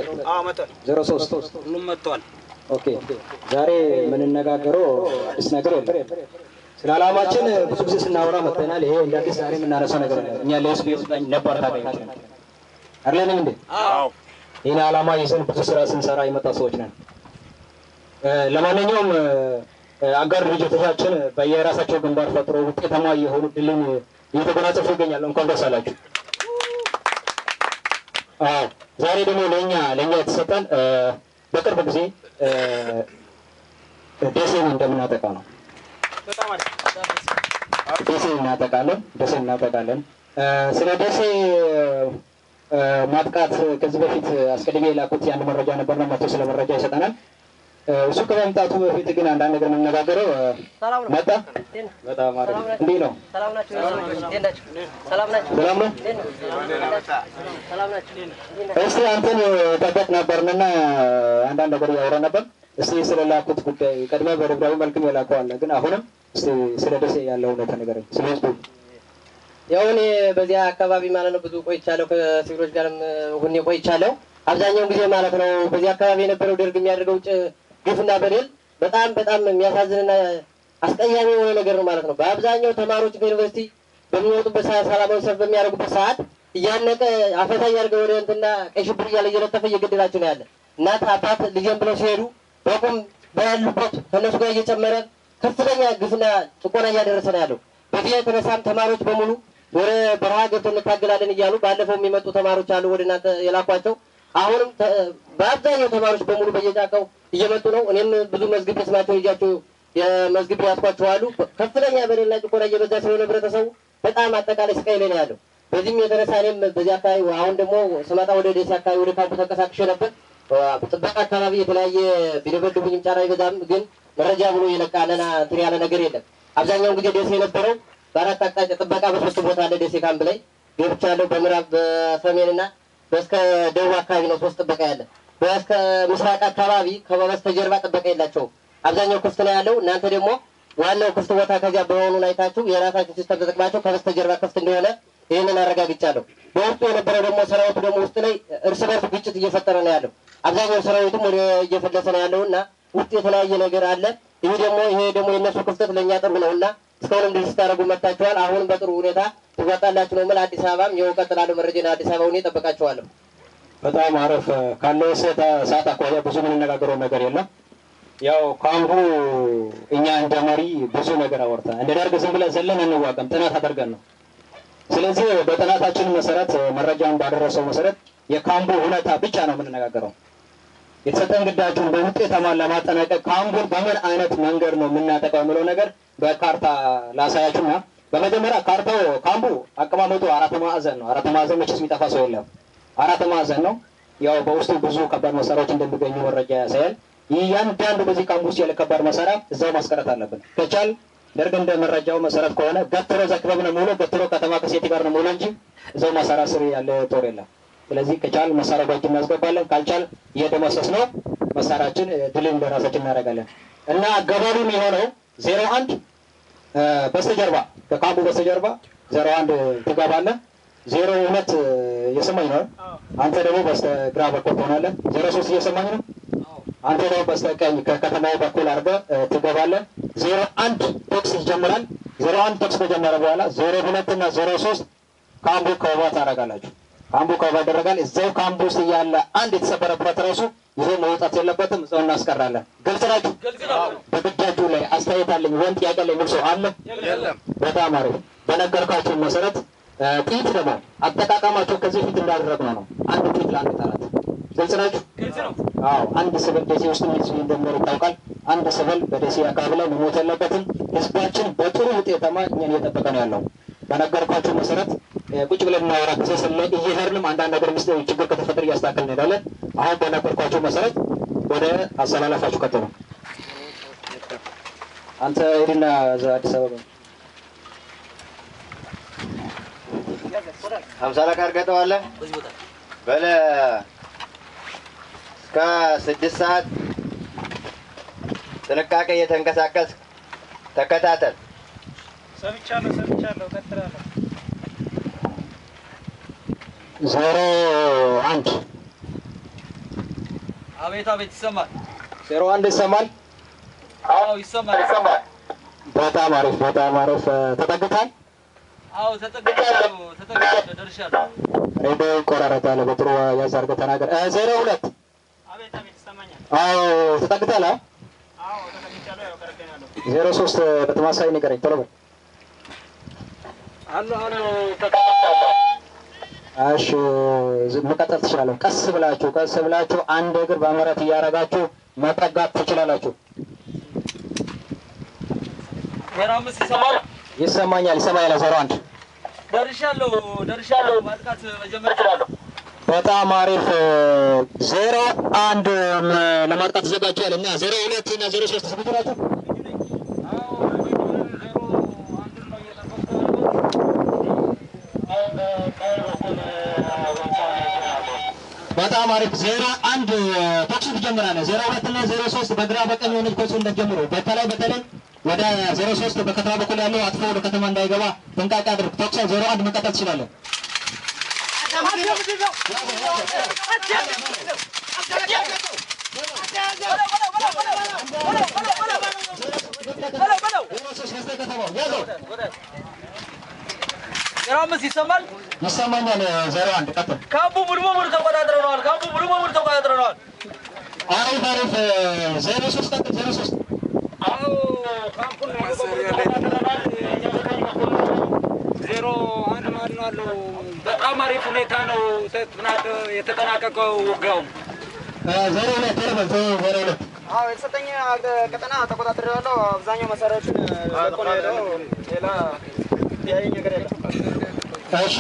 02? አዎ መጥቷል። 03? ሁሉም መጥቷል። Okay። ዛሬ የምንነጋገረው አዲስ ነገር የለም። ስለ ዓላማችን ብዙ ጊዜ ስናወራ መጥተናል። ይሄ እንደ አዲስ ዛሬ የምናነሳው ነገር የለም። እኛ ለህዝብ የወጣኝ ነባር ታጋዮች ነን። አይደለንም እንዴ? አዎ። ይህን ዓላማ ይዘን ብዙ ስራ ስንሰራ የመጣ ሰዎች ነን። ለማንኛውም አጋር ድርጅቶቻችን በየራሳቸው ግንባር ፈጥሮ ውጤታማ የሆኑ ድልን እየተጎናጸፉ ይገኛሉ። እንኳን ደስ አላችሁ። አዎ ዛሬ ደግሞ ለኛ የተሰጠን በቅርብ ጊዜ ደሴን እንደምናጠቃ ነው። ደሴን እናጠቃለን። ደሴን እናጠቃለን። ስለ ደሴ ማጥቃት ከዚህ በፊት አስቀድሜ የላኩት የአንድ መረጃ ነበርና መጥቶ ስለ መረጃ ይሰጠናል። እሱ ከመምጣቱ በፊት ግን አንዳንድ ነገር የምንነጋገረው መጣ። በጣም አሪፍ። እንዴት ነው? ሰላም ናችሁ? እንዴት ናችሁ? ሰላም ናችሁ? ሰላም ነው? ሰላም ናችሁ? እስቲ አንተን ጠበቅ ነበርንና አንዳንድ ነገር እያወራ ነበር። እስቲ ስለላኩት ጉዳይ ቀድመ በደብዳቤ መልክም የላከው አለ፣ ግን አሁንም እስቲ ስለ ደሴ ያለው ሁኔታ ንገረኝ፣ ስለ ህዝቡ። ያው እኔ በዚያ አካባቢ ማለት ነው ብዙ ቆይቻለሁ። ከሲቪሎች ጋርም ሁኔ ቆይቻለሁ። አብዛኛውን ጊዜ ማለት ነው በዚህ አካባቢ የነበረው ደርግ የሚያደርገው ግፍና በደል በጣም በጣም የሚያሳዝንና አስቀያሚ የሆነ ነገር ነው ማለት ነው። በአብዛኛው ተማሪዎች ከዩኒቨርሲቲ በሚወጡበት ሰዓት፣ ሰላማዊ ሰልፍ በሚያደርጉበት ሰዓት እያነቀ አፈሳ እያደረገ ወደ እንትና ቀይ ሽብር እያለ እየለጠፈ እየገደላቸው ነው ያለ። እናት አባት ልጄን ብለው ሲሄዱ በቁም ባሉበት ከእነሱ ጋር እየጨመረ ከፍተኛ ግፍና ጭቆና እያደረሰ ነው ያለው። በዚህ የተነሳም ተማሪዎች በሙሉ ወደ በረሃ ገብተን እንታገላለን እያሉ ባለፈው የሚመጡ ተማሪዎች አሉ ወደ እናንተ የላኳቸው። አሁንም በአብዛኛው ተማሪዎች በሙሉ በየጫካው እየመጡ ነው። እኔም ብዙ መዝግቤ ስማቸው ይዣቸው የመዝግቤ ያስኳቸው አሉ። ከፍተኛ በደልና ጭቆና እየበዛ ስለሆነ ህብረተሰቡ በጣም አጠቃላይ ስቃይ ላይ ነው ያለው። በዚህም የተነሳ እኔም በዚህ አካባቢ አሁን ደግሞ ስመጣ ወደ ደሴ አካባቢ ወደ ካምፑ ተንቀሳቅሼ ነበር። ጥበቃ አካባቢ የተለያየ ቢደበድቡኝም ጫና ይበዛም፣ ግን መረጃ ብሎ የለቃለና እንትን ያለ ነገር የለም። አብዛኛውን ጊዜ ደሴ የነበረው በአራት አቅጣጫ ጥበቃ በሶስት ቦታ አለ። ደሴ ካምፕ ላይ ገብቻለሁ። በምዕራብ በሰሜንና በስከ ደቡብ አካባቢ ነው ሶስት ጥበቃ ያለ። በስከ ምስራቅ አካባቢ ከበስተጀርባ ጥበቃ የላቸውም። አብዛኛው ክፍት ነው ያለው። እናንተ ደግሞ ዋናው ክፍት ቦታ ከዚያ በሆኑን አይታችሁ የራሳችሁ system ተጠቅማችሁ ከበስተጀርባ ክፍት እንደሆነ ይህንን አረጋግጫለሁ። በውስጡ የነበረው ደግሞ ሰራዊቱ ደግሞ ውስጥ ላይ እርስ በርሱ ግጭት እየፈጠረ ነው ያለው። አብዛኛው ሰራዊቱም ወደ እየፈለሰ ነው ያለው እና ውስጥ የተለያየ ነገር አለ። ይሄ ደግሞ የእነሱ ክፍተት ለእኛ ጥሩ ነው እና እስካሁንም ድረስ ስታደርጉ መጥታችኋል። አሁንም በጥሩ ሁኔታ ትወጣላችሁ ነው የምል። አዲስ አበባም ይኸው እቀጥላለሁ። መረጃን አዲስ አበባ ሁኔ እጠብቃችኋለሁ። በጣም አረፍ ካለው ሰዓት አኳያ ብዙ የምንነጋገረው ነገር የለም። ያው ካምፑ እኛ እንደ መሪ ብዙ ነገር አወርተን እንደ ደርግ ዝም ብለን ዘለን እንዋጋም፣ ጥናት አድርገን ነው። ስለዚህ በጥናታችን መሰረት መረጃውን ባደረሰው መሰረት የካምፑ ሁኔታ ብቻ ነው የምንነጋገረው። የተሰጠን ግዳጁን በውጤታማ ለማጠናቀቅ ካምፑን በምን አይነት መንገድ ነው የምናጠቃው የሚለው ነገር በካርታ ላሳያችሁና በመጀመሪያ ካርታው ካምፑ አቀማመጡ አራት ማዕዘን ነው። አራት ማዕዘን መቼስ የሚጠፋ ሰው የለም። አራት ማዕዘን ነው። ያው በውስጡ ብዙ ከባድ መሳሪያዎች እንደሚገኙ መረጃ ያሳያል። እያንዳንዱ በዚህ ካምፕ ውስጥ ያለ ከባድ መሳሪያ እዛው ማስቀረት አለብን። ከቻል ደርግ እንደ መረጃው መሰረት ከሆነ ገትሮ እዛ ክበብ ነው የሚውለው፣ ገትሮ ከተማ ከሴቲ ጋር ነው የሚውለው እንጂ እዛው መሳሪያ ስር ያለ ጦር የለም። ስለዚህ ከቻል መሳሪያ በእጅ እናስገባለን፣ ካልቻል እየደመሰስ ነው መሳሪያችን ድልን በራሳችን እናደርጋለን። እና አገባቡ የሚሆነው 01 በስተጀርባ ከካምፑ በስተጀርባ 01 ትገባለህ። 02 እየሰማኝ ነው። አንተ ደግሞ በስተግራ በኩል ትሆናለህ። 03 እየሰማኝ ነው። አንተ ደግሞ በስተቀኝ ከከተማው በኩል አድርገህ ትገባለህ። 01 ተኩስ ይጀምራል። 01 ተኩስ ከጀመረ በኋላ 02 እና 03 ካምፑ ከበባ ታደርጋላችሁ። ካምፑ ከበባ ይደረጋል። እዛው ካምፑ ውስጥ ያለ አንድ የተሰበረ ብረት ራሱ ይዞ መውጣት የለበትም። እዛው እናስቀራለን። ግልጽ ናችሁ? በግዳጁ ላይ አስተያየት አለኝ ወይም ጥያቄ አለኝ የሚል ሰው አለ? በጣም አሪፍ። በነገርኳችሁ መሰረት ጥይት ደግሞ አጠቃቀማቸው ከዚህ በፊት እንዳደረግነው ነው። አንድ ጥይት ለአንድ ጠላት። ግልጽ ናችሁ? አዎ። አንድ ሲቪል ደሴ ውስጥ ምን እንደሚኖር ይታወቃል። አንድ ሲቪል በደሴ አካባቢ ላይ መሞት የለበትም። ህዝባችን በጥሩ ውጤታማ እኛን እየጠበቀ ነው ያለው። በነገርኳችሁ መሰረት ቁጭ ብለን እናወራ ጊዜ ስለ እየሄድንም አንዳንድ ነገር ምስል ችግር ከተፈጠረ እያስተካከልን እንሄዳለን። አሁን በነገርኳችሁ መሰረት ወደ አሰላለፋችሁ ቀጥሉ። አንተ ሂድና እዛ አዲስ አበባ 50 አለቃ እርገጠዋለህ በለ እስከ 6 ሰዓት ጥንቃቄ እየተንቀሳቀስ ተከታተል። ሰምቻለሁ፣ እቀጥላለሁ። 01 አቤት አቤት፣ ይሰማል። 01 ይሰማል? አዎ ይሰማል፣ ይሰማል። በጣም አሪፍ፣ በጣም አሪፍ። ተጠግታል? አዎ ተጠግቻለሁ፣ ተጠግቻለሁ፣ ደርሻለሁ። ሬዲዮ ይቆራረጣል። በጥሩ ያዝ አድርገህ ተናገር። 02 አቤት አቤት፣ ይሰማኛል። አዎ ተጠግተሃል? አዎ ተጠግቻለሁ፣ ያው ቀርቤ ነው ያለሁት። 03 በተመሳሳይ ንገረኝ ቶሎ በል። አሎ አሎ፣ ተጠግቻለሁ። እሺ መቀጠል ትችላለህ። ቀስ ብላችሁ ቀስ ብላችሁ አንድ እግር በመሬት እያደረጋችሁ መጠጋት ትችላላችሁ። 05 ይሰማል? ይሰማኛል፣ ይሰማኛል። 01 ደርሻለሁ፣ ደርሻለሁ። ማጥቃት መጀመር እችላለሁ። በጣም አሪፍ። 01 ለማጥቃት ተዘጋጅቷል እና 02 እና 03 ዝግጁ ናችሁ? አዎ 01 ነው እየጠበቅኩ ያለሁት። በጣም አሪፍ። 01 ተኩሱ ትጀምራለህ። 02 እና 03 በግራ በቀኝ የሆነች ተኩሱ እንደጀምሩ። በተለይ በተለይ ወደ 03 በከተማ በኩል ያለው አጥፎ ወደ ከተማ እንዳይገባ ጥንቃቄ አድርግ። ተኩስ 01 መቀጠል ትችላለህ። ዜሮ 5 ይሰማል? ይሰማኛል። 01 ቀጥል። ካምፑ ሙሉ በሙሉ ተቆጣጥረነዋል። ካምፑ ሙሉ በሙሉ ተቆጣጥረነዋል። አሪፍ አሪፍ። 03 ቀጥል። 03 አዎ ካምፑን ሙሉ በሙሉ ተቆጣጥረናል። 01 ማለት ነው አለው። በጣም አሪፍ ሁኔታ ነው የተጠናቀቀው ውጊያው። 02 ቶሎ በል። 02 አዎ የተሰጠኝ ቀጠና ተቆጣጥሬዋለሁ። አብዛኛው መሳሪያዎችን ለቆ ነው የሄደው። ሌላ ያየኝ ነገር የለም። እሺ።